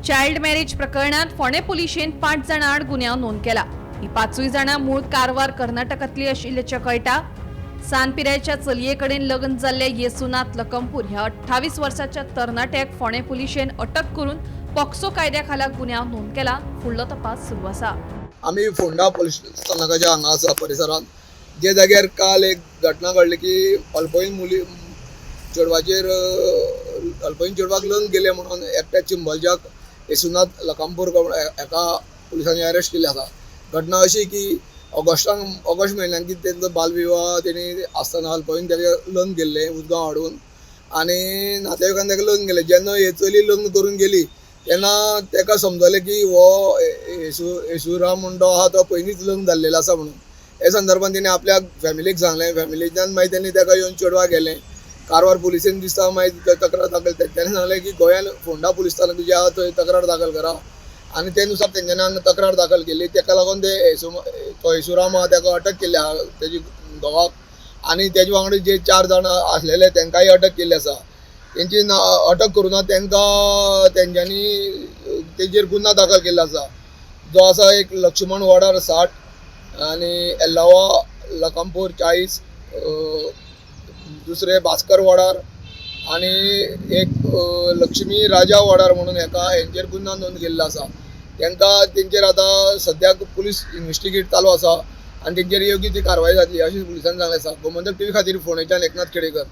Child marriage प्रकरणात फोंडें पुलिशेन 5 जाणां आड गुन्यांव नोंद केला. ही 5 जाणां मूळ कारवार कर्नाटकांतली आशिल्ल्याचें कळटा. सान पिरायेच्या चलये कडेन लग्न जाल्ले येसुनाथ लकमपूर ह्या 28 वर्साच्या तरणाट्याक फोंडें पुलिशेन अटक करून पॉक्सो कायद्या खाला गुन्यांव नोंद केला. फुडलो तपास सुरू आसा. आमी फोंडा पुलीस स्थानकाच्या हांगा आसा परिसरांत, जे जाग्यार काल एक घटना घडली की अल्पवयीन मुली चेडवाचेर अल्पवयीन चेडवाक लग्न केलें म्हणून एकट्या चिंबलच्याक येसुनाथ लकामपूर हेका पुलिसांनी अरेस्ट केल्ले आसा. घटना अशी की ऑगस्ट म्हयन्यान की तेंचो बालविवाह तेणी आसतना अल्पवयीन तेका लग्न केल्लें उजगांव हाडून आनी नातेवाईकान तेका लग्न केलें. जेन्ना हे चली लग्न करून गेली तेन्ना तेका समजलें की हो येसुराम म्हूण तो आहा तो पयलींच लग्न जाल्लेलो आसा म्हणून. हे संदर्भान तेणी आपल्या फॅमिलीक सांगलें. फॅमिलीच्यान मागीर तेणी तेका येवन चेडवाक गेलें कारवार पुलिसेन दिसता. मागीर थंय तक्रार दाखल तेणी सांगलें की गोंयान फोंडा पुलीस स्थानक जे आहा थंय तक्रार दाखल करा आनी ते नुसार तेंच्यांनी हांगा तक्रार दाखल केली. तेका लागून ते तो येसुराम आहा तेका अटक केल्ली आहा तेजी घोवाक आनी तेजे वांगडा जे 4 जाण आसलेले तेंकांय अटक केल्ली आसा. तेंची अटक करुना तेंकां तेंच्यांनी तेजेर गुन्यांव दाखल केल्लो आसा. जो आसा एक लक्ष्मण वडार 60 आनी एल्लावा लकामपूर 40, दुसरे भास्कर वडार आनी एक लक्ष्मी राजा वडार म्हणून हेका हेंचेर गुन्यांव नोंद केल्लो आसा. तेंकां तेंचेर आतां सद्याक पुलीस इन्वेस्टिगेट चालू आसा आनी तेंचेर योग्य ती कारवाय जातली अशें पुलिसांनी सांगलें आसा. गोमंतक टीव्ही खातीर फोंडेच्यान एकनाथ खेडेकर.